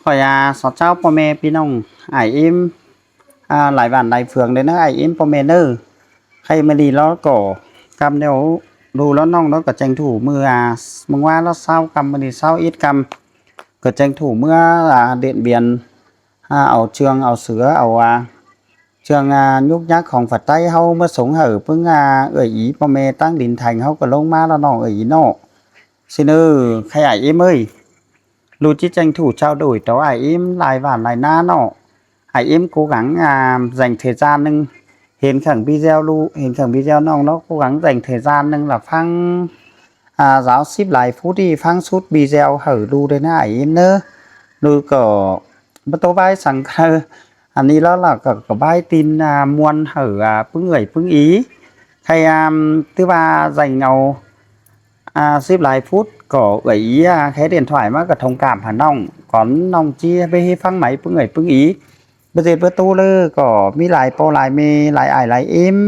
ຂໍຢາ ສາວເຈົ້າ ພໍ່ແມ່ພີ່ນ້ອງ ອ້າຍເອັມ ອ່າ ຫຼາຍບ້ານຫຼາຍເມືອງເດີເນາະ ອ້າຍເອັມ ພໍ່ແມ່ເດີ. ໃຄມື້ນີ້ລາວກໍກຳແນວ ລູລາວນ້ອງລາວກໍແຈ້ງຖູເມືອ ມື້ວານລາວຊາວກຳ ມື້ນີ້ຊາວເອັດກຳ ກໍແຈ້ງຖູເມືອ ອ່າ ເດັດບຽນ ອ່າ ເອົາເຈື່ອງເອົາເສືອ ເອົາ ອ່າ ເຈື່ອງ ອ່າ ຍຸກຍັກຂອງຝາກໄຕ້ເຮົາເມືອສົ່ງໃຫ້ເພິ່ນ ອ່າ ເອື້ອຍອີ ພໍ່ແມ່ຕາງດິນໄທເຮົາກໍລົງມາລະນ້ອງເອື້ອຍອີເນາະ. ຊິເນີ ໄຄອ້າຍເອັມເອີຍ ລູຊິແຈ້ງຖູເຈົ້າໂດຍຕໍ່ອ້າຍເອັມ ຫຼາຍບ້ານຫຼາຍນາເນາະ. ອ້າຍເອັມໂກກັງ ອ່າ ແຈງເທຈານໜຶ່ງ ເຫັນເຄື່ອງບີແຈວລູ ເຫັນເຄື່ອງບີແຈວນ້ອງເນາະ ໂກກັງແຈງເທຈານໜຶ່ງລະຟັງ ອ່າ ສາວສິບຫຼາຍຜູ້ທີ່ຟັງຊຸດບີແຈວໃຫ້ລູເດີນະອ້າຍເອັມເນີ. ລູກໍບໍ່ໂຕບາຍສັງເຄີ ອັນນີ້ແລ້ວລະກໍ ກໍບາຍຕີນ ອ່າ ມ່ວນໃຫ້ ອ່າ ປຶ້ງເອື້ອຍປຶ້ງອີ ໄຄ ອ່າ ຖືວ່າແຈງເອົາ ອ່າ ສິບຫຼາຍພຸດກໍເອື້ອຍອີ ອ່າ ໃຄເດັ່ນຖວາຍມາກະທົງກາມຫານ້ອງ ກ່ອນນ້ອງຈີໄປເຮັດຟັງໃໝ ປຶ້ງເອື້ອຍປຶ້ງອີ ເບິດເຈັດເບິດໂຕເລີ ກໍມີຫຼາຍພໍ່ຫຼາຍແມ່ ຫຼາຍອ້າຍຫຼາຍເອັມ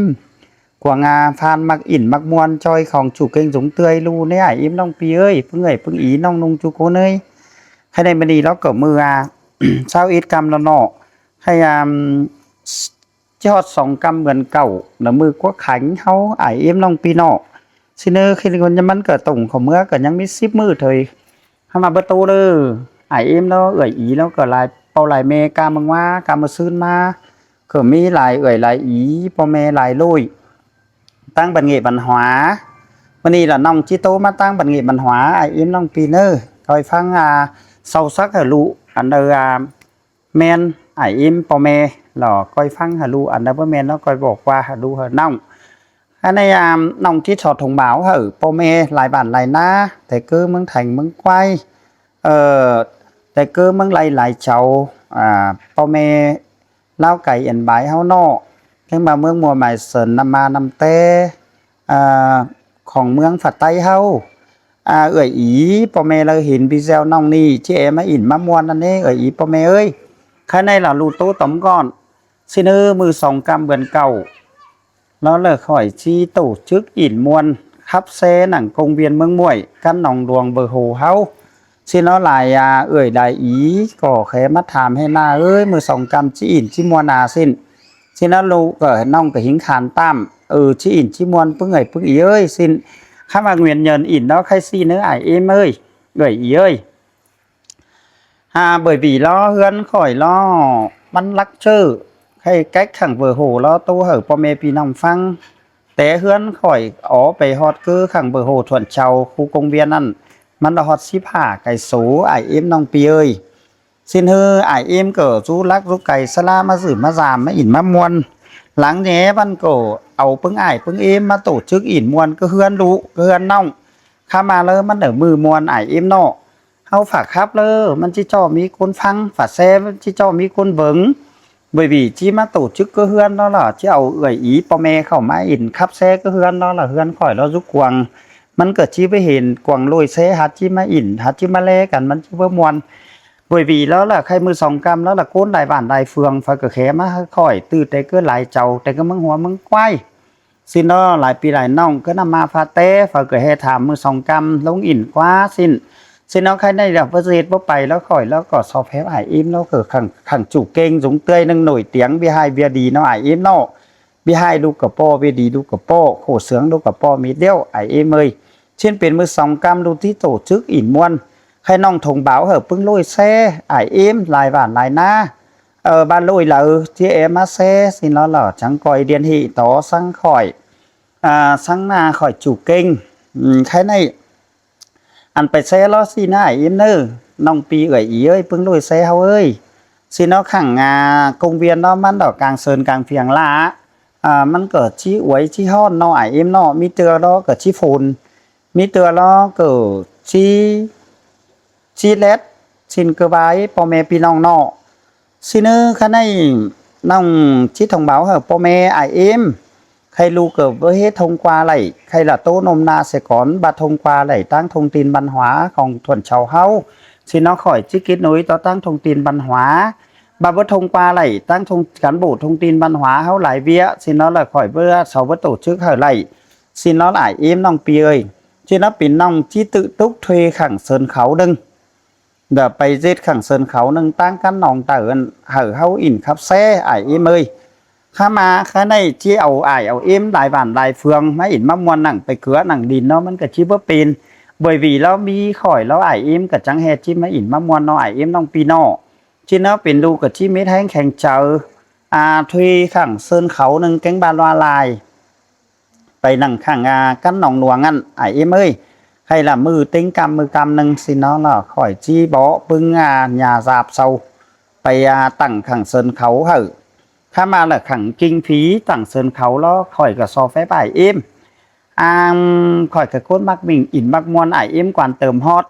ກວາງ ອ່າ ຟານມັກອິນມັກມ່ວນ ຈອຍຂອງຈູເກັງສູງເຕື້ອຍ ລູແນ່ອ້າຍເອັມນ້ອງປີເອີຍ ປຶ້ງເອື້ອຍປຶ້ງອີ ນ້ອງນຸ່ງຈູໂກເນີຍ. ໃຄໃນມື້ນີ້ລາວກໍມື້ ອ່າ ຊາວເອັດກຳລະເນາະ ພະຍາຍາມ ຊິຮອດສອງກຳເດືອນເກົ້າ ລະມື້ກວດຂັນເຮົາ ອ້າຍເອັມນ້ອງປີເນາະ. ຊິເນີ ຄືມັນກໍຕົງເຂົ້າເມືອກໍຍັງມີສິບມື້ເທີຍ ເຮົາມາເບິດໂຕເລີ ອ້າຍເອັມເນາະ ເອື້ອຍອີເນາະ ກໍຫຼາຍພໍ່ຫຼາຍແມ່ ກາເມືອງວາ ກາເມືອຊືນມາ ກໍມີຫຼາຍເອື້ອຍຫຼາຍອີ ພໍ່ແມ່ຫຼາຍໂລຍ ຕັ້ງບັນເງບັນຫວາ. ມື້ນີ້ລະນ້ອງຈິໂຕມາຕັ້ງບັນເງບັນຫວາ ອ້າຍເອັມນ້ອງປີເນີ ຄອຍຟັງ ອ່າ ເຊົາຊັກໃຫ້ລູ ອັນໃດ ອ່າ ແມ່ນອ້າຍເອັມພໍ່ແມ່ ລະຄອຍຟັງຫາລູ ອັນໃດບໍ່ແມ່ນລະຄອຍບອກວ່າຫາລູຫານ້ອງ. ອັນໃນຍາມນ້ອງຈິຂໍຖົງບາວໃຫ້ພໍ່ແມ່ຫຼາຍບ້ານຫຼາຍນາ ແຕ່ເກີເມືອງແຖງເມືອງໄກວ ເອີ ແຕ່ເກີເມືອງໄລຫຼາຍເຈົ້າ ອ່າ ພໍ່ແມ່ລາວໄກອັນບາຍເຮົາເນາະ ແຂວງບາງ ເມືອງມົວ ໝາຍເສີນ ນຳມານຳແຕ່ ອ່າ ຂອງເມືອງຝາກໃຕ້ເຮົາ ອ່າ ເອື້ອຍອີ ພໍ່ແມ່ລາວເຫັນວີແຊວນ້ອງນີ້ ເຈແອມາອິນມາມ່ວນນັ້ນເດ້ ເອື້ອຍອີ ພໍ່ແມ່ເອີຍ. ຄະໃນລາວລູໂຕຕອມກ່ອນ ຊິເນີ ມື້ສອງກຳເດືອນເກົ້າ ລາວລະຂ້ອຍຊິໂຕຈຶກອິນມ່ວນ ຂັບແຊໜັງກົງວຽນເມືອງມ້ວຍ ກັນໜອງຫຼວງເບີໂຮເຮົາ. ຊິເນາະ ຫຼາຍ ອ່າ ເອື້ອຍຫຼາຍອີ ກໍແຄ່ມາຖາມໃຫ້ນ້າເອີຍ ມື້ສອງກຳຊິອິນຊິມ່ວນອາຊິນ ຊິເນາະ ລູກກໍ ນ້ອງກໍຫິງຂານຕາມ ເອີ ຊິອິນຊິມ່ວນປຶ້ງເອື້ອຍປຶ້ງອີເອີຍ ຊິນ ຄຳວ່າງຽນເຍີນອິນເນາະ ໃຄຊິເນີ ອ້າຍເອັມເອີຍ ເອື້ອຍອີເອີຍ. ຫາເບີບີລໍເຮືອນຂ້ອຍລໍ ມັນລັກເຈີ ໃຫ້ແກັກຂັງເບີໂຮລໍໂຕໃຫ້ພໍ່ແມ່ພີ່ນ້ອງຟັງ ແຕ່ເຮືອນຂ້ອຍອໍໄປຮອດເກີຂັງເບີໂຮທວນເຊົາ ຄູກົງວຽນນັ້ນ ມັນລະຮອດສິບຫ້າໄກໂສ ອ້າຍເອັມນ້ອງປີເອີຍ. ຊິນເຮີ ອ້າຍເອັມກໍຊູລັກຊູໄກສະລາມາຊື້ມາສາມມາອິນມາມ່ວນ ຫຼັງແຫນວັນກໍເອົາປຶ້ງອ້າຍປຶ້ງເອັມມາໂຕຈຶກອິນມ່ວນກະເຮືອນລູກະເຮືອນນ້ອງ. ຄຳມາເລີ ມັນເດີມື້ມ່ວນ ອ້າຍເອັມເນາະ ເຮົາຝາກຮັບເລີ ມັນຊິເຈາະມີຄົນຟັງ ຝາກແຊ ມັນຊິເຈາະມີຄົນເບິ່ງ ເບີບີຈິມາໂຕຈຶກກະເຮືອນເນາະລະ ຊິເອົາເອື້ອຍອີພໍ່ແມ່ເຂົ້າມາອິນຂັບແຊກະເຮືອນເນາະລະ ເຮືອນຂ້ອຍລະຢູ່ກວາງ ມັນກໍຊິໄປເຫັນກວາງໂລຍແຊ ຫາກຊິມາອິນ ຫາກຊິມາແລກັນ ມັນຊິບໍ່ມ່ວນ. ເບີບີລໍລະ ໃຄມື້ສອງກຳລໍລະ ຄົນຫຼາຍບ້ານຫຼາຍເມືອງ ຝາກກະແຂມາໃຫ້ຂ້ອຍ ຕື້ແຕ່ເກີດຫຼາຍເຈົ້າ ແຕ່ກະເມືອງຫົວເມືອງຄວາຍ ຊິນອ ຫຼາຍປີຫຼາຍນ້ອງ ກະນຳມາຟາແຕ່ ຝາກກະແຫ່ຖາມມື້ສອງກຳ ລົງອິນກວ່າຊິນ ຊິນອ ໃຄໃນລະປະເທດບໍ່ໄປລະ ຂ້ອຍລະກໍຊອບແພບອ້າຍເອັມເນາະ ຄືຂັງ ຂັງຈູເກັງສູງເຕື້ອຍໜຶ່ງໜ່ວຍຕຽງ ເບຍຮ້າຍເບຍດີເນາະ ອ້າຍເອັມເນາະ ເບຍຮ້າຍລູກກະປໍ້ ເບຍດີລູກກະປໍ້ ໂຄເຊືອງລູກກະປໍ້ ມີດດຽວ ອ້າຍເອັມເອີຍ. ຊິນເປັນມື້ສອງກຳ ລູກຕິໂຕຈຶກອິນມ່ວນ ໃຫ້ນ້ອງຖົງບາວ ເຮີປຶ້ງໂລຍແຊ ອ້າຍເອັມ ຫຼາຍບ້ານຫຼາຍນາ ເອີ ບ້ານໂລຍເລີ ທີ່ແອມາແຊ ຊິນລະລະ ຈັ່ງກ່ອຍດຽນຮີ່ຕໍ່ສັງຂ້ອຍ ອາ ສັງໜ້າຂ້ອຍຈູເກັງ ອືມ ໃຄໃນ ອັນໄປແຊລໍຊິນອ້າຍເອັມເນີ ນ້ອງປີເອື້ອຍອີເອີຍ ປຶ້ງໂລຍແຊເຮົາເອີຍ ຊິນອ ຂັງ ອາ ກົງວຽນເນາະ ມັນດອກກາງເຊີນກາງພຽງລະ ອາ ມັນກໍຊິອວຍຊິຮ້ອນເນາະ ອ້າຍເອັມເນາະ ມີເທື່ອລໍກໍຊິຝົນ ມີເທື່ອລໍກໍຊິ ຊິແລດ ຊິນກະບາຍ ພໍ່ແມ່ພີ່ນ້ອງເນາະ ຊິເນີ ຄະໃນ ນ້ອງຈິຖົງເບົາ ເຮີ ພໍ່ແມ່ອ້າຍເອັມ ໃຄລູກເກີບເວເຮທົງກວາໄຫຼ ໃຄລະໂຕນົມນາເສຍກ່ອນ ບາດທົງກວາໄຫຼ ຕັ້ງທົງຕີນບັນຫວາຂອງທວນເຊົາເຮົາ ຊິເນາະ ຂ້ອຍຈິກິດໜຸຍຕໍ່ຕັ້ງທົງຕີນບັນຫວາ ບາດເບິດທົງກວາໄຫຼ ຕັ້ງທົງ ກັນໂບດທົງຕີນບັນຫວາເຮົາຫຼາຍວຽ ຊິເນາະ ລະຂ້ອຍເບີເຊົາເບິດໂຕຊຶກເຮີໄຫຼ ຊິເນາະ ອ້າຍເອັມ ນ້ອງປີເອີຍ ຊິເນາະ ເປັນນ້ອງຈິຕຶຕຸກເທຂັງເຊີນເຂົາດຶງ ດຽວໄປເຈັດຂັງເຊີນເຂົາໜຶ່ງຕັ້ງກັນໜອງເຕີ ໃຫ້ເຮົາອິນຄັບແຊອ້າຍເອັມເອີຍ. ຂ້າມາຂ້າໃນທີ່ເອົາອ້າຍເອົາເອັມຫຼາຍບ້ານຫຼາຍເຟືອງ ມາອິນມາມ່ວນນັ່ງໄປເກືອນັ່ງດິນເນາະ ມັນກະຊິບໍ່ເປັນ. ເບີຍຫວີລາວມີຂ້ອຍລາວອ້າຍເອັມກະຈັ່ງແຮ່ຈິມາອິນມາມ່ວນເນາະ ອ້າຍເອັມນ້ອງປີເນາະ. ຈິເນາະເປັນລູກກະຈິເມັດແຮງແຂງໃຈ ອາ ຖ້ວຍຂັງເຊີນເຂົາໜຶ່ງແກງບາລວາລາຍ ໄປນັ່ງຂ້າງ ອາ ກັນໜອງຫຼວງຫັ້ນ ອ້າຍເອັມເອີຍ. ໃຫ້ລະມື້ເຕັງກຳມື້ກຳໜຶ່ງຊີ້ເນາະ ລະຂ້ອຍຈີເບາະປຶງ ອາ ຫຍ້າສາບເຊົາ ໄປ ອາ ຕັ້ງຂັງເຊີນເຂົາໃຫ້. ຂ້າມາລະຂັງກິ່ງຜີຕັ້ງເຊີນເຂົາລະຂ້ອຍກະຊອບແຟບອ້າຍເອັມ. ອາ ຂ້ອຍກະຄົນມັກມິ່ງອິນມັກມ່ວນ ອ້າຍເອັມກວານເຕີມຮອດ.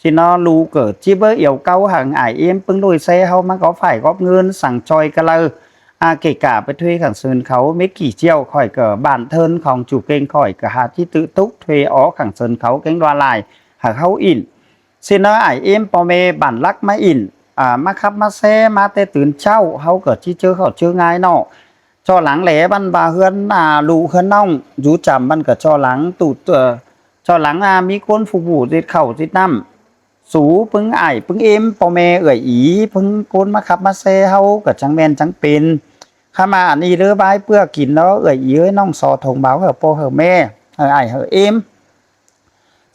ຊີ້ເນາະ ລູກເກີດຈິເບີອຽວເກົ່າຫັ້ນ ອ້າຍເອັມປຶງໂດຍແຊເຮົາມາກອບຝ້າຍກອບເງິນ ສັ່ງຈ່ອຍກະເລີ ອາ ເກະກະໄປຖ້ວຍຂັງເຊີນເຂົາເມັດຂີ້ຈຽວ ຂ້ອຍກະບ້ານເທີນຂອງຈູເກັງ ຂ້ອຍກະຫາຈິຕື້ຕຸກຖ້ວຍອອກຂັງເຊີນເຂົາແກງລວາລາຍ ໃຫ້ເຮົາອິນ. ຊີ້ເນາະ ອ້າຍເອັມ ພໍ່ແມ່ບ້ານຫຼັກມາອິນ ອາ ມາຂັບມາແຊ ມາແຕ່ຕື່ນເຊົ້າ ເຮົາກະຈິເຈີເຂົ້າເຈີງາຍເນາະ. ເຈາະຫຼັງແຫຼ ມັນວ່າເຮືອນ ອາ ລູກເຮືອນນ້ອງຢູ່ຈຳ ມັນກະເຈາະຫຼັງຕູດ ເອີ ເຈາະຫຼັງ ອາ ມີຄົນຜູ້ຜູ້ເຮັດເຂົ້າເຮັດນ້ຳ ສູປຶງອ້າຍປຶງເອັມ ພໍ່ແມ່ເອື້ອຍອີ ປຶງຄົນມາຂັບມາແຊເຮົາກະຈັ່ງແມ່ນຈັ່ງເປັນ. ຂ້າມາອັນນີ້ເດີບາຍເປືອກິນເນາະ ເອື້ອຍອີເອີຍ ນ້ອງຊໍຖົງເບົາໃຫ້ພໍ່ໃຫ້ແມ່ ໃຫ້ອ້າຍໃຫ້ເອັມ.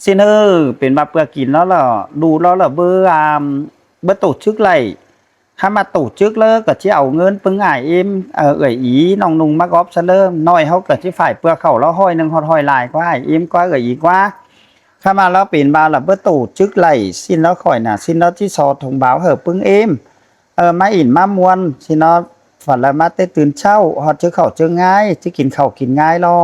ຊີ້ເນີ ເປັນວ່າເປືອກິນແລ້ວລະ ດູແລ້ວລະເບີ ອາ ເບີໂຕຈຶກໄຫຼ. ຄັນວ່າໂຕຈຶກເລີກະຊິເອົາເງິນປຶງອ້າຍເອັມ ເອື້ອຍອີ ນ້ອງນຸ່ງມາກອບຊະເລີ ນ້ອຍເຮົາກະຊິຝາຍເປືອເຂົ້າລາວຮ້ອຍໜຶ່ງ ຮອດຮ້ອຍຫຼາຍກວ່າອ້າຍເອັມກວ່າເອື້ອຍອີກວ່າ. ຄັນວ່າລາວເປັນວ່າລະເບີໂຕຈຶກໄຫຼ ຊີ້ນລາວຂ້ອຍນະ ຊີ້ນລາວຊິຊອດຖົງບາວໃຫ້ປຶງເອັມ ເອີ ມາອິນມາມ່ວນ ຊີ້ນລາວ ຝັນລະມາແຕ່ຕື່ນເຊົ້າ ຮອດເຈີເຂົ້າເຈີງາຍ ຊິກິນເຂົ້າກິນງາຍລະ.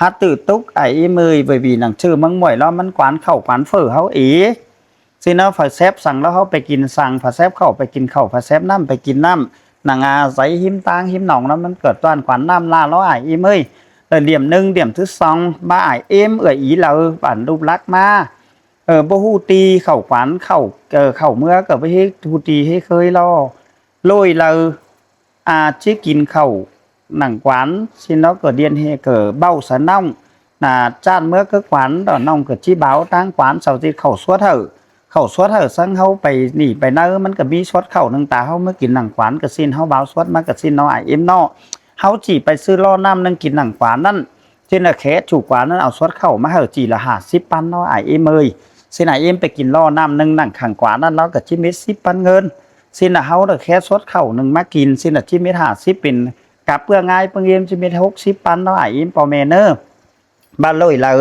ຫາຕື່ຕຸກອ້າຍເອີຍ ເວີຍວີໜັງຊື່ເມືອງມວຍລາວ ມັນກວານເຂົ້າກວານເຝີເຮົາເອ. ຊີ້ນອນຝາແຊບສັງລາວ ເຮົາໄປກິນສັງ ຝາແຊບເຂົ້າໄປກິນເຂົ້າ ຝາແຊບນ້ຳໄປກິນນ້ຳ ໜັງອາໄສຮິມຕາງຮິມໜອງລາວ ມັນເກີດຕ້ອນກວານນ້ຳລາລາວອ້າຍເອີຍ. ແລ້ວຫຼ່ຽມໜຶ່ງ ຫຼ່ຽມທີສອງ ບາອ້າຍເອັມເອື້ອຍອີລາວ ບານລູກລັກມາ ເອີ ບໍ່ຮູ້ຕີເຂົ້າກວານເຂົ້າ ເອີ ເຂົ້າເມືອກໍບໍ່ເຮັດຮູ້ຕີເຮັດເຄີຍລາວ ໂລຍລາວ ອາ ຈິກິນເຂົ້າໜັງກວານ ຊີ້ນອນກໍດຽນເຮກໍເບົາສະນ້ອງ ນາ ຈ້ານເມືອກໍກວານ ດອນນ້ອງກໍຈິບາວຕາງກວານ ເຊົາຈິເຂົ້າສວດເຮີ ເຂົ້າສວດເຮີ ສັງເຮົາໄປນີ້ໄປເນີ ມັນກໍມີສວດເຂົ້າໜຶ່ງຕາ ເຮົາເມືອກິນໜັງກວານ ກະຊິນເຮົາບາວສວດມາກະຊິນເນາະອ້າຍເອັມເນາະ. ເຮົາຈິໄປຊື້ລໍ້ນ້ຳໜຶ່ງກິນໜັງກວານນັ້ນ ຊິນນະແຂຈູກວານັ້ນເອົາສວດເຂົ້າມາໃຫ້ຈີລະຫ້າສິບປັນເນາະອ້າຍເອັມເອີຍ. ຊິນອ້າຍເອັມໄປກິນລໍ້ນ້ຳໜຶ່ງໜັງຂ້າງກວານັ້ນ ລາວກໍຈິເມັດສິບປັນເງິນ. ຊິນນະເຮົາລະແຄ່ສວດເຂົ້າໜຶ່ງມາກິນ ຊິນນະຈິເມັດຫ້າສິບ ເປັນກາບເປືອງາຍ ປຶງເອັມຈິເມັດຫົກສິບປັນເນາະອ້າຍເອັມ ພໍ່ແມ່ເນີ. ບາດໂລຍລາວ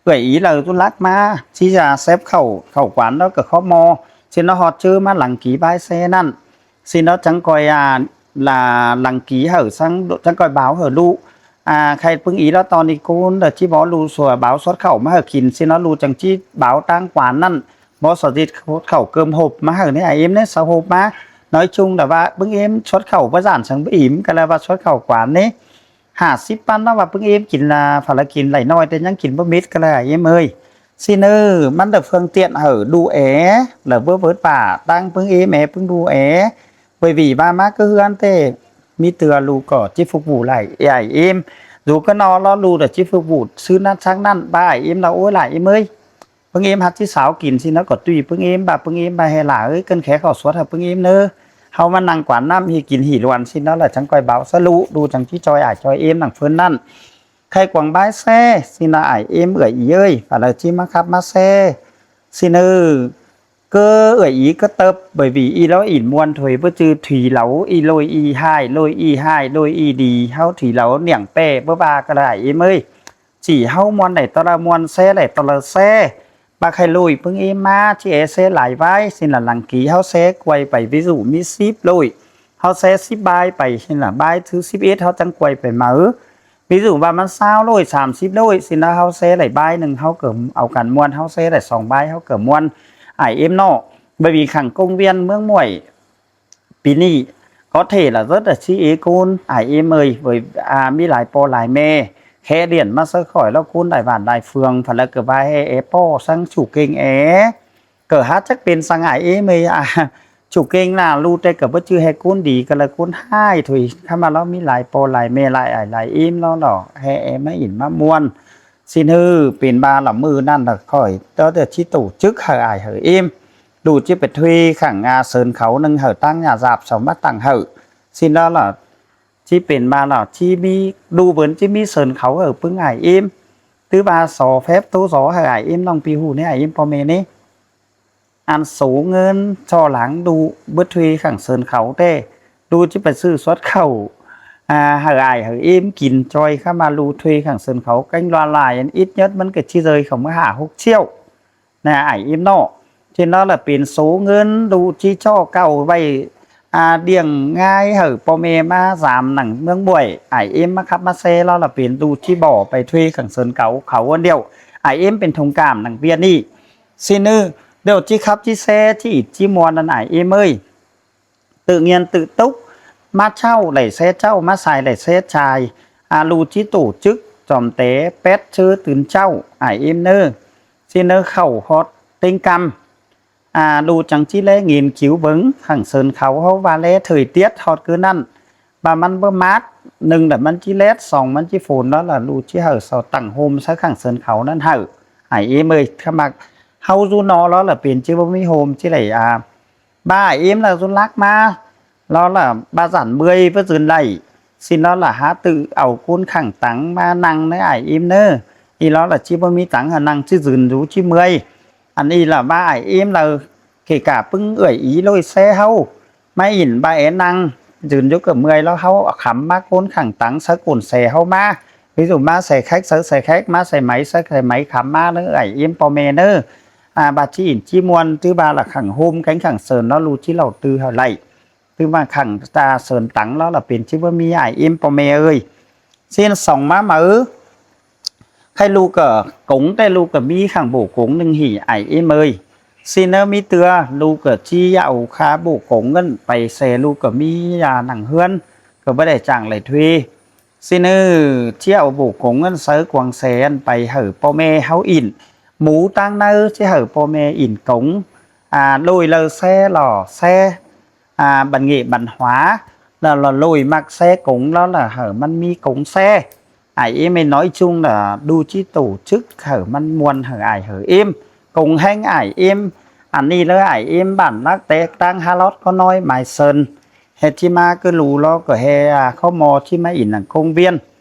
ເອື້ອຍອີລາວຕຸລັກມາ ຊິຈະແຊບເຂົ້າ ເຂົ້າກວານລາວກໍເຂົ້າໝໍ້ ຊິນນະຮອດເຈີມາຫຼັງກີບາຍແຊນັ້ນ. ຊິນອນຈັ່ງກ່ອຍ ອາ ລາ ຫຼັງກີເຮີສັງ ຈັ່ງກ່ອຍບາວເຮີລູ ອາ ໄຄປຶງອີລາວຕອນນີ້ກູນ ລະຈິບອກລູສວດບາວສວດເຂົ້າມາໃຫ້ກິນ ຊິນອນລູຈັ່ງຈິບາວຕາງກວານນັ້ນ ບໍ່ສະດິດເຂົ້າເກີມຫົບມາໃຫ້ໃນອ້າຍເອັມໃນສະຫົບມາ ນ້ອຍຈຸງ ແຕ່ວ່າປຶງເອັມສວດເຂົ້າປະສານສັງບໍ່ອີມ ກະລະວ່າສວດເຂົ້າກວານນີ້ ຫ້າສິບປັນລະວ່າປຶງເອັມກິນລະ ພາລະກິນໄຫຼນ້ອຍ ແຕ່ຍັງກິນບໍ່ເມັດກະລະອ້າຍເອັມເອີຍ. ຊິເນີ ມັນລະເຟືອງຕຽນເຮີດູແອ ລະເບີເປີດປາ ຕັ້ງປຶງເອັມແອ ປຶງດູແອ ເວີຍວີບາມາກະເຮືອນແຕ່ ມີເທື່ອລູກກໍຈິຝຶກບູໄຫຼອ້າຍເອັມ ດູກະນອລອລູດະຈິຝຶກບູຊື້ນັ້ນຊັກນັ້ນ ບາອ້າຍເອັມລະໂອ້ຍຫຼາຍເອັມເອີຍ ປຶງເອັມຮັດຊິສາວກິນ ຊິນອນກໍຕຸ້ຍປຶງເອັມ ບາປຶງເອັມ ບາແຮຫຼາເອີຍ ເກີນແຂເຂົ້າສວດໃຫ້ປຶງເອັມເນີ ເຮົາມານັ່ງກວານນ້ຳ ເຮັດກິນຫີລວນ ຊິນອນລະຈັ່ງກ່ອຍເບົາສະລຸ ດູຈັ່ງຈິຈ່ອຍອ້າຍຈ່ອຍເອັມໜັງເພິ່ນນັ້ນ ໄຂ່ກວາງບາຍແຊ ຊິນອນອ້າຍເອັມເອື້ອຍອີເອີຍ ພາລະຈິມາຂັບມາແຊ ຊິເນີ ເກີເອື້ອຍອີກະເຕີບ ເບີຍວີອີລາວອິນມ່ວນ ຖອຍບໍ່ຈື່ຖີລາວ ອີໂລຍອີຫາຍ ໂລຍອີຫາຍ ໂລຍອີດີ ເຮົາຖີລາວໜຽງແປ້ ເບີບາກະລາຍເອັມເອີຍ ຈີເຮົາມ່ວນໄດ້ຕະລະມ່ວນ ແຊໄດ້ຕະລະແຊ ບາໄຂ່ໂລຍປຶງເອມາ ຈີແອແຊຫຼາຍບາຍ ຊິນລະຫຼັງກີເຮົາແຊກວຍໄປ ວິສຸມີສິບໂລຍ ເຮົາແຊສິບບາຍໄປ ຊິນລະບາຍຖືສິບເອັດ ເຮົາຈັ່ງກວຍໄປເໝີ ມີສຸວ່າມັນຊາວໂລຍ ສາມສິບໂລຍ ຊິນລະເຮົາແຊໄດ້ບາຍໜຶ່ງ ເຮົາກໍເອົາກັນມ່ວນ ເຮົາແຊໄດ້ສອງບາຍ ເຮົາກໍມ່ວນ ອ້າຍເອັມເນາະ ເບີຍວີຂັງກົງວຽນເມືອງມວຍ ປີນີ້ກໍເທລະເຈີດລະຊີເອກູນ ອ້າຍເອັມເອີຍ ເບີຍ ອາ ມີຫຼາຍພໍ່ຫຼາຍແມ່ ແຄລຽນມາໃສ່ຂ້ອຍລະຄູນຫຼາຍບ້ານຫຼາຍເຟືອງ ພະລະກະບາຍແອ ແອປໍສັງຊູເກັ່ງແອ ກໍຫາຈັກເປັນສັງ ອ້າຍເອັມເອີຍ ອາ ຊູເກັ່ງນາ ຮູ້ແຕ່ກໍບໍ່ຈື່ແຮກູນດີ ກະລະຄູນຮ້າຍທຸຍ ຄຳວ່າລາວມີຫຼາຍພໍ່ຫຼາຍແມ່ ຫຼາຍອ້າຍຫຼາຍເອັມລາວເນາະ ແຮແອມາອິນມາມ່ວນ ຊິນເຮີເປັນບາລະມື້ນັ້ນລະຂ້ອຍ ແຕ່ວ່າຊິໂຕຈຶກໃຫ້ອ້າຍໃຫ້ເອັມ ລູກຈິໄປຊ່ວຍຂັງ ອາ ເຊີນເຂົາ ໜຶ່ງ ໃຫ້ຕັ້ງຍາຢາບ ສອງ ມາຕັ້ງໃຫ້ ຊີ້ນລະ ຈິເປັນມາລະ ຈິມີ ລູກເພິ່ນຈິມີເຊີນເຂົາ ໃຫ້ປຶ້ງອ້າຍເອັມ ຫຼືວ່າ ສໍແຟບໂຕ ສໍໃຫ້ອ້າຍເອັມ ນ້ອງປີຮູ້ແດ່ ອ້າຍເອັມ ພໍ່ແມ່ເນ ອັນ ໂສເງິນ ສໍຫຼັງ ລູກເບິດ ຊ່ວຍຂັງເຊີນເຂົາແດ່ ລູກຈິໄປຊື້ຊອດເຂົ້າ ອາ ໃຫ້ອ້າຍໃຫ້ເອັມກິນ ຈ່ອຍຄຳວ່າ ລູກຊ່ວຍຂັງເຊີນເຂົາ ແກງລວດລາຍ ອັນອິດຍອດມັນກໍຊິເລີຍເຂົ້າມາ ຫ້າຫົກສ່ຽວ ນະ ອ້າຍເອັມເນາະ ເຊັ່ນລາວລະເປັນໂສເງິນ ລູກຈິຈໍ່ເກົ່າໄວ້ ອາ ລ້ຽງງາຍໃຫ້ພໍ່ແມ່ມາສາມ ໜັງເມືອງບວຍ ອ້າຍເອັມມາຂັບມາແຊ ລາວລະເປັນ ລູກຈິບໍ່ໄປຊ່ວຍຂັງເຊີນເຂົາ ເຂົາອັນດຽວ ອ້າຍເອັມເປັນທຸງກາມ ໜັງເວຍນີ້ ຊິນເອີ ດຽວຈິຂັບຈິແຊ ຈິອິດຈິມ່ວນ ອັນອ້າຍເອັມເອີຍ ຕື່ງຽນຕື່ຕົກ ມາເຊົ້າໄດ້ແຊເຈົ້າ ມາສາຍໄດ້ແຊສາຍ ອາ ລູກຈິໂຕຈຶກ ຈອມແຕແປດເຊີຕື່ນເຈົ້າ ອ້າຍເອັມເນີ ຊິເນີເຂົ້າຮອດເຕັງກຳ ອາ ລູກຈັ່ງຈິແລງຽນກິວເບິ່ງ ຂັງເຊີນເຂົາເຮົາວ່າແລເທີຍຕຽດຮອດຄືນັ້ນ ວ່າມັນບໍ່ມາດ ໜຶ່ງລະມັນຈິແລດ ສອງມັນຈິຝົນ ແລ້ວລະລູກຈິໃຫ້ເຊົາຕັ້ງໂຮມໃສ່ຂັງເຊີນເຂົານັ້ນໃຫ້ ອ້າຍເອັມເອີຍ ຖ້າມັກເຮົາຢູ່ນອກ ແລ້ວລະເປັນຈິບໍ່ມີໂຮມ ຈິໄດ້ ອາ ບ້າເອັມລະສຸນລັກມາ ລາວລະບາສັນເມື່ອຍປະຈືນໄດ້ ຊິລາວລະຫາຕື້ເອົາກົ້ນຂ້າງຕັງມານັ່ງໃນອ້າຍເອັມເນີ ອີລາວລະຈິບໍ່ມີຕັງຫານັ່ງ ຊິຢືນຢູ່ຈິເມື່ອຍ ອັນອີລະວ່າອ້າຍເອັມລະເກະກະປຶ້ງເອື້ອຍອີໂລຍແຊເຮົາ ມາອິນບາແອນັ່ງ ຢືນຢູ່ກະເມື່ອຍ ລາວເຮົາເອົາຄຳມາກົ້ນຂ້າງຕັງ ໃສ່ກົ້ນແຊເຮົາມາ ມີສຸມາໃສ່ແຂກ ໃສ່ແຂກ ມາໃສ່ໄໝ ໃສ່ໄໝຄຳມາເນີ ອ້າຍເອັມພໍ່ແມ່ເນີ ອາ ບາດຈິອິນຈິມ່ວນ ຖືບາລະຂັງໂຮມແກງຂັງເຊີນ ລາວລູກຈິເລົ່າຕື່ເຮົາໄລ ຖືວ່າຂັງຕາເຊີນຕັງ ລາວລະເປັນຈິບໍ່ມີ ອ້າຍເອັມພໍ່ແມ່ເອີຍ ຊິນສອງມາມາເອີ ໃຫ້ລູກກະກົງ ແຕ່ລູກກະມີຂັງໂບກົງໜຶ່ງຫີ ອ້າຍເອັມເອີຍ ຊິເນີມີເຕືອ ລູກກະຈິເອົາຄາໂບກົງນັ້ນໄປແຊ ລູກກະມີຢາໜັງເຮືອນ ກະບໍ່ໄດ້ຈ້າງໄດ້ເທ ຊິເນີ ຈະເອົາໂບກົງເງິນໃສ່ກວາງແສນໄປໃຫ້ພໍ່ແມ່ເຮົາອິນ ໝູຕ່າງໃນຈະໃຫ້ພໍ່ແມ່ອິນກົງ ອາ ໂລຍເລີແຊຫຼໍ່ແຊ ອາ ບັນເງບັນຫວາ ແລ້ວລະໂລຍມັກແຊກົງ ແລ້ວລະໃຫ້ມັນມີກົງແຊ ອ້າຍເອັມ ນ້ອຍຈຸງລະດູຈິໂຕຈຶກ ໃຫ້ມັນມ່ວນ ໃຫ້ອ້າຍໃຫ້ເອັມ ກົງແຮງອ້າຍເອັມ ອັນນີ້ເລີຍອ້າຍເອັມ ບ້ານລັກແຕກຕ່າງ ຮາລອດກໍນ້ອຍ ໝາຍເຊີນ ແຮທີ່ມາຄືລູລອກໍແຮ ອາ ເຂົ້າໝໍທີ່ມາອິນໜັງກົງວຽນ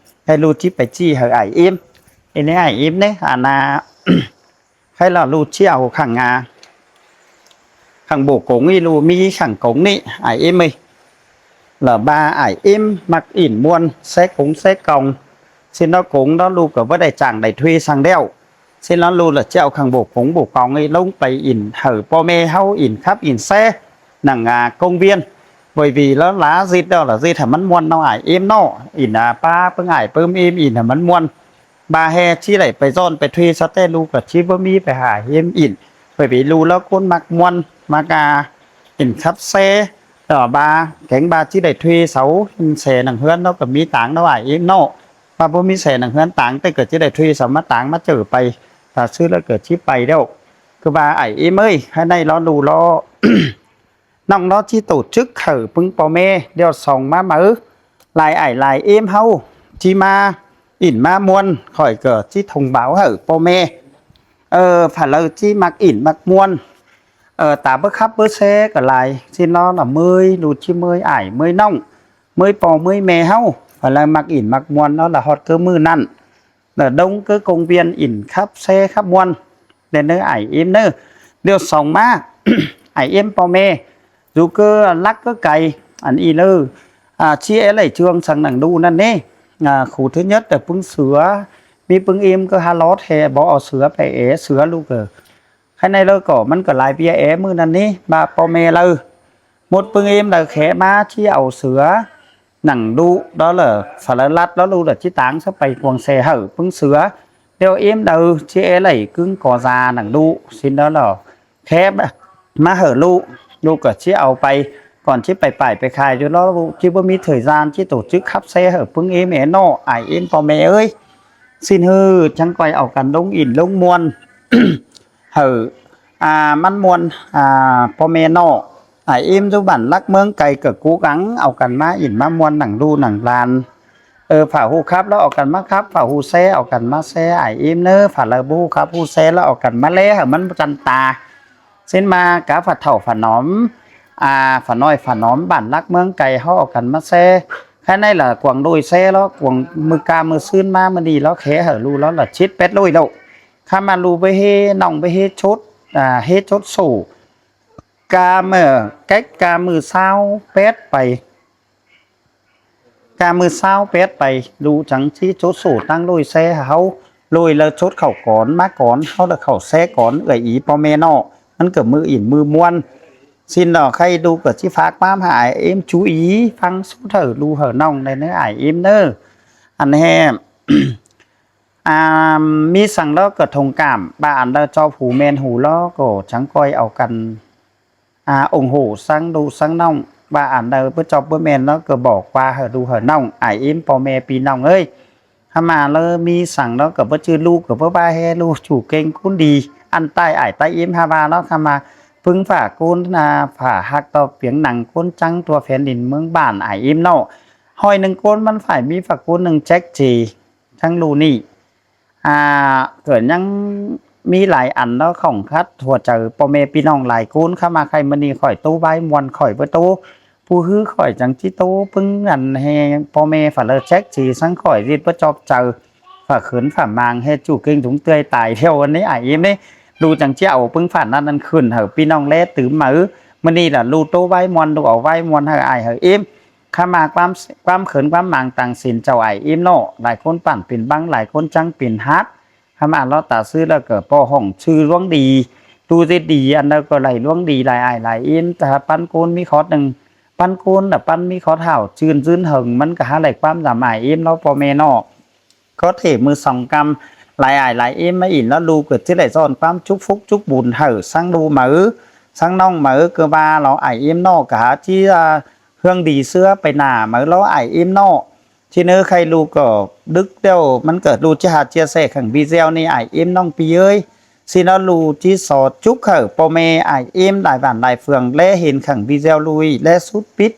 ແຮລູທີ່ໄປຈີ້ໃຫ້ອ້າຍເອັມ ເອັນໃຫ້ອ້າຍເອັມເດ້ ອານາ ໃຫ້ລະລູທີ່ເອົາຂັງ ອາ ຂັງໂບກົງນີ້ ລູມີຂັງກົງນີ້ ອ້າຍເອັມເອີຍ ລະບາອ້າຍເອັມມັກອິນມ່ວນ ແຊກົງແຊກອງ ຊິນລະກົງລະລູກກໍບໍ່ໄດ້ຈ້າງໄດ້ເທສັງແລ້ວ ຊິລະລູລະຈະເອົາຂັງໂບກົງໂບກອງນີ້ລົງໄປອິນ ໃຫ້ພໍ່ແມ່ເຮົາອິນຄັບອິນແຊ ໜັງ ອາ ກົງວຽນ ບອຍບີລະລາຊິດ ລະຊິດໃຫ້ມັນມ່ວນເນາະ ອ້າຍເອັມເນາະ ອິນ ອາ ປາເປິງອ້າຍເປິງເອັມ ອິນໃຫ້ມັນມ່ວນ ບາແຮຊິໄດ້ໄປຊ້ອນໄປເທສະແຕ່ລູກກໍຊິບໍ່ມີໄປຫາເຮັມອິນ ບອຍບີລູລະຄົນມັກມ່ວນ ມັກ ອາ ອິນຄັບແຊ ລະບາແກງບາຊິໄດ້ເທເສົາ ແສໜັງເຮືອນເນາະ ກໍມີຕາງເນາະ ອ້າຍເອັມເນາະ ວ່າບໍ່ມີແສໜັງເຮືອນຕາງ ແຕ່ກໍຈະໄດ້ເທເສົາມາຕາງມາເຈີໄປ ຖ້າຊື້ແລ້ວກໍຊິໄປແລ້ວ ຄືວ່າອ້າຍເອັມເອີຍ ໃຫ້ໄດ້ລໍດູລໍ ນ້ອງລໍທີ່ໂຕຈຶກເຂົາປຶງພໍ່ແມ່ ດຽວສອງມາເໝີ ຫຼາຍອ້າຍຫຼາຍເອັມເຮົາ ທີ່ມາອິນມາມ່ວນ ຂ້ອຍກໍຊິທົ່ງບ່າວໃຫ້ພໍ່ແມ່ ເອີ ຜາເລີທີ່ມັກອິນມັກມ່ວນ ເອີ ຕາເບີຄັບເບີແຊກໍຫຼາຍ ຊິນອນລະເມີຍ ລູກຊິເມີຍອ້າຍເມີຍນ້ອງ ເມີຍພໍ່ເມີຍແມ່ເຮົາ ຜາເລີມັກອິນມັກມ່ວນເນາະ ລະຮອດຄືມື້ນັ້ນ ລະດົງຄືກົງວຽນ ອິນຄັບແຊຄັບມ່ວນ ແດ່ເນີອ້າຍເອັມເນີ ດຽວສອງມາ ອ້າຍເອັມພໍ່ແມ່ ຢູ່ຄືລັກຄືໄກ ອັນອີເລີ ອາ ຊີເອໄລເຈື່ອງສັງໜັງດູນັ້ນເນ ອາ ຄູເທີຍດແຕ່ປຶງເສືອ ມີປຶງເອັມຄືຮາລອດແຮ ບໍ່ເອົາເສືອໄປແອ ເສືອລູກເອີ ໃຄໃນເລີກໍມັນກໍຫຼາຍເບຍແອມື້ນັ້ນນີ້ ບາພໍ່ແມ່ເລີ ໝົດປຶງເອັມເລີແຂມາທີ່ເອົາເສືອ ໜັງດຸດອລເລີ ຝຣັ່ງລັດລະລູກລະຈິຕາງຊະໄປກວາງແຊເຫີ ປຶງເສືອ ດຽວເອັມເດີ ເຈເອໄລກຶງກໍຊາໜັງດຸ ຊິນດອລເລີ ແຄບ ມາເຫີລູກ ລູກກໍຊິເອົາໄປ ກ່ອນຊິໄປປ່າຍໄປຂາຍຢູ່ລະລູກ ຊິບໍ່ມີເທີຍຊານ ຊິໂຕຈຶກຄັບແຊເຫີ ປຶງເອັມແອນອ ອາຍເອັມພໍ່ແມ່ເອີຍ ຊິນເຫີ ຈັ່ງຄ່ອຍເອົາກັນລົງອິນລົງມ່ວນ ເຫີ ອາ ມັນມ່ວນ ອາ ພໍ່ແມ່ເນາະ ອາຍເອັມຢູ່ບ້ານລັກເມືອງໄກກໍກູກັງ ເອົາກັນມາອິນມາມ່ວນໜັງລູກໜັງຫຼານ ເອີ ຜາຮູ້ຄັບແລ້ວເອົາກັນມາຄັບ ຜາຮູ້ແຊເອົາກັນມາແຊ ອາຍເອັມເນີ ຜາລາວບໍ່ຮູ້ຄັບຮູ້ແຊແລ້ວເອົາກັນມາແລ ໃຫ້ມັນຈັນຕາ ເຊັ່ນມາກາຝາເຖົ້າຝາໜອມ ອາ ຝານ້ອຍຝາໜອມ ບ້ານລັກເມືອງໄກ ເຮົາເອົາກັນມາແຊ. ແຄ່ໃນລະກວາງໂດຍແຊເລາະ ກວາງມື້ກາມື້ຊືນມາມື້ນີ້ເລາະ ແຄ່ໃຫ້ລູເລາະລະເຈັດແປດຮ້ອຍໂລ. ຄຳມາລູໄປເຮ ນ້ອງໄປເຮຊົດ ອາ ເຮຊົດໂຊ ກາເມື່ອ ແກັກກາມື້ຊາວແປດໄປ ກາມື້ຊາວແປດໄປ ລູຈັ່ງຊິໂຈໂສຕັ້ງໂລຍແຊເຮົາ ໂລຍແລ້ວໂຈດເຂົ້າກ່ອນ ມາກ່ອນ ເຮົາລະເຂົ້າແຊກ່ອນ ເອື້ອຍອີພໍ່ແມ່ເນາະ ມັນກະມື້ອິນມື້ມ່ວນ. ຊິນເນາະ ໃຄ່ລູກກະຊິຝາກຄວາມຫາອ້າຍເອັມຈູອີ ຟັງສຸດເຖີ່ລູເຫີນ້ອງໄດ້ເນີ ອ້າຍເອັມເນີ. ອັນແຮ ອາ ມີສັງເລາະກະທົງກາມ ບາອັນເດີຈອບຫູແມ່ນຫູເລາະ ກໍຈັ່ງກ້ອຍເອົາກັນ ອາ ອົງໂຫສັງດູສັງນ້ອງ ບາອັນເດີບໍ່ຈອບບໍ່ແມ່ນເລາະ ກໍບອກວ່າເຫີດູເຫີນ້ອງ ອາຍເອັມພໍ່ແມ່ພີ່ນ້ອງເອີຍ. ຄຳມາເລີມີສັງເລາະກະບໍ່ຈື່ລູກ ກະບໍ່ວ່າແຮລູກ ຈູເກັ່ງຄຸນດີ ອັນຕາຍອາຍຕາຍເອັມ ຫາວ່າເລາະ ຄຳມາປຶງຝາກູນ ອາ ຝາຮັກຕໍ່ປຽງໜັງ ໂກນຈັງທົ່ວແຜ່ນດິນເມືອງບ້ານ ອາຍເອັມເນາະ. ຮ້ອຍໜຶ່ງໂກນມັນຝາຍ ມີຝາກູນໜຶ່ງແຈັກເຈ ທັງລູນີ້ ອາ ກະຍັງມີຫຼາຍອັນເນາະ ຂອງຂັດຫົວໃຈພໍ່ແມ່ພີ່ນ້ອງຫຼາຍຄົນ ຄຳມາໄຄມື້ນີ້ຂ້ອຍໂຕໄວ້ມ່ວນ ຂ້ອຍບໍ່ໂຕ ຜູ້ຮືຂ້ອຍຈັ່ງຊິໂຕປຶງອັນແຮພໍ່ແມ່ຝາເລີແຈັກເຈ ສັງຂ້ອຍເຮັດບໍ່ຈອບໃຈ ຝາເຂີນຝາມາງ ເຮັດຈູເກັ່ງທຸງເຕື້ອຍຕາຍແຖວອັນນີ້ ອາຍເອັມເດ້. ລູກຈັ່ງຊິເອົາປຶງຝານັ້ນນັ້ນຂຶ້ນໃຫ້ພີ່ນ້ອງແລຕື່ມມາ. ມື້ນີ້ລະລູກໂຕໄວ້ມ່ວນ ລູກເອົາໄວ້ມ່ວນໃຫ້ອາຍໃຫ້ເອັມ. ຄຳມາຄວາມ ຄວາມເຂີນຄວາມມາງຕ່າງສິນເຈົ້າ ອາຍເອັມເນາະ ຫຼາຍຄົນປັ້ນເປັນບັງ ຫຼາຍຄົນຈັ່ງເປັນຮັກ. ຄຳມາເລາະຕາຊື່ແລ້ວກະພໍຫ້ອງຊື່ລວງດີ ຕູເຈັດດີ ອັນໃດກະໄຫຼລວງດີຫຼາຍ ອາຍຫຼາຍເອັມ. ຖ້າປັ້ນໂກນມີຂອດໜຶ່ງ ປັ້ນໂກນລະປັ້ນມີຂອດຫາວ ຈື່ນຍືນເຫິງ ມັນກະຫາໄຫຼຄວາມສະໝາຍ ອາຍເອັມເນາະ ພໍ່ແມ່ເນາະ. ກໍເທມືສອງກຳ ຫຼາຍອາຍຫຼາຍເອັມມາອີກເນາະ ລູກກະຊິໄດ້ຊ້ອນຄວາມຈຸກຟຸກຈຸກບຸນໃຫ້ສັງລູໃໝ ສັງນ້ອງໃໝ ກະວ່າລາວ ອາຍເອັມເນາະ ກະຫາຈິ ອາ ເຮືອງດີເຊື້ອໄປໜ້າໃໝລາວ ອາຍເອັມເນາະ. ຊິເນີໄຄລູກກະດຶກແລ້ວ ມັນກະລູກຊິຫາເຈຍແຊຂັງວີແຊວນີ້ ອາຍເອັມນ້ອງປີເອີຍ. ຊິເນາະລູກຊິສໍຈຸກໃຫ້ພໍ່ແມ່ ອາຍເອັມຫຼາຍບ້ານຫຼາຍເຟືອງ ແລເຫັນຂັງວີແຊວລຸຍ ແລສຸດປິດ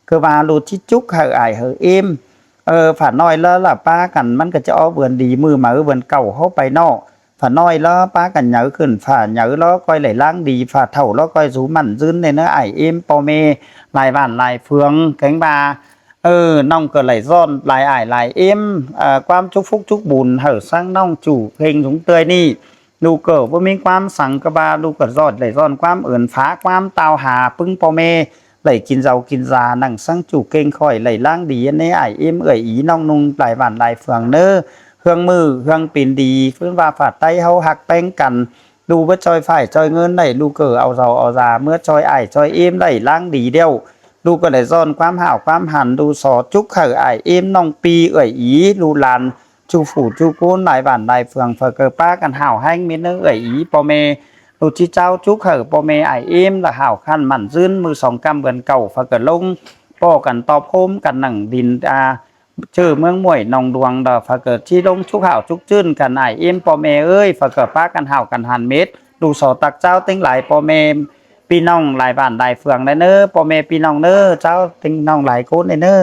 ກະວ່າລູກຊິຈຸກໃຫ້ອາຍໃຫ້ເອັມ. ເອີ ຝານ້ອຍລະລະປາກັນ ມັນກະຈະອອກເບືອນດີມື້ໃໝເບືອນເກົ່າເຮົາໄປເນາະ. ຝານ້ອຍລະປາກັນໃຫຍ່ຂຶ້ນ ຝາໃຫຍ່ລະກອຍໄຫຼລ້າງດີ ຝາເຖົ້າລະກອຍສູໝັ້ນຍືນແດ່ເນີ ອາຍເອັມ ພໍ່ແມ່ຫຼາຍບ້ານຫຼາຍເຟືອງ. ແກງວ່າ ເອີ ນ້ອງກະໄຫຼຊ້ອນຫຼາຍອາຍຫຼາຍເອັມ ເອີ ຄວາມຈຸກຟຸກຈຸກບຸນໃຫ້ສັງນ້ອງຈູເພັງທຸງເຕື້ອຍນີ້ ລູກກະບໍ່ມີຄວາມສັງກະບາ ລູກກະຊ້ອນໄຫຼຊ້ອນຄວາມເອີນຝາ ຄວາມຕາວຫາປຶງພໍ່ແມ່ ໄຫຼກິນເຫຼົ້າກິນຢາ ນັ່ງສັງຈູເກັ່ງຂ້ອຍໄຫຼລ້າງດີ ອັນນີ້ອາຍເອັມເອື້ອຍອີນ້ອງນຸ່ງຫຼາຍບ້ານຫຼາຍເຟືອງເນີ. ເຮືອງມືເຮືອງເປັນດີ ເພິ່ນວ່າຝາໄຕເຮົາຮັກແປ້ງກັນ ລູກບໍ່ຊ່ອຍຝາຍຊ່ອຍເງິນໄດ້ ລູກກະເອົາເຫຼົ້າເອົາຢາເມືອຊ່ອຍອາຍຊ່ອຍເອັມໄດ້ລ້າງດີແລ້ວ. ລູກກະໄດ້ຊ້ອນຄວາມຫາວຄວາມຫັນ ລູກສໍຈຸກໃຫ້ອາຍເອັມນ້ອງປີເອື້ອຍອີ ລູກຫຼານ ຊູຜູ້ຊູຄົນຫຼາຍບ້ານຫຼາຍເຟືອງ ຝາກເກີດປາກັນຫາວແຮງເມັດເນີ ເອື້ອຍອີພໍ່ແມ່. ລູກຊິເຈົ້າຈຸກໃຫ້ພໍ່ແມ່ອາຍເອັມລະຫາວຂັ້ນໝັ້ນຍືນ ມື້ສອງກຳເດືອນເກົ້າ ຝາກເກີດລົງ ປ້ອກັນຕອບໂຮມກັນໜັງດິນ ອາ ເຈີເມືອງມ້ວຍໜອງດວງ ດອກຝາກເກີດຊິລົງຈຸກຫາວຈຸກຈືນກັນ ອາຍເອັມພໍ່ແມ່ເອີຍ ຝາກເກີດປາກັນຫາວກັນຫັນເມັດ. ລູກສໍຕັກເຈົ້າເຕັງຫຼາຍພໍ່ແມ່ ພີ່ນ້ອງຫຼາຍບ້ານຫຼາຍເຟືອງໄດ້ເນີ ພໍ່ແມ່ພີ່ນ້ອງເນີ ເຈົ້າເຕັງນ້ອງຫຼາຍຄົນໄດ້ເນີ.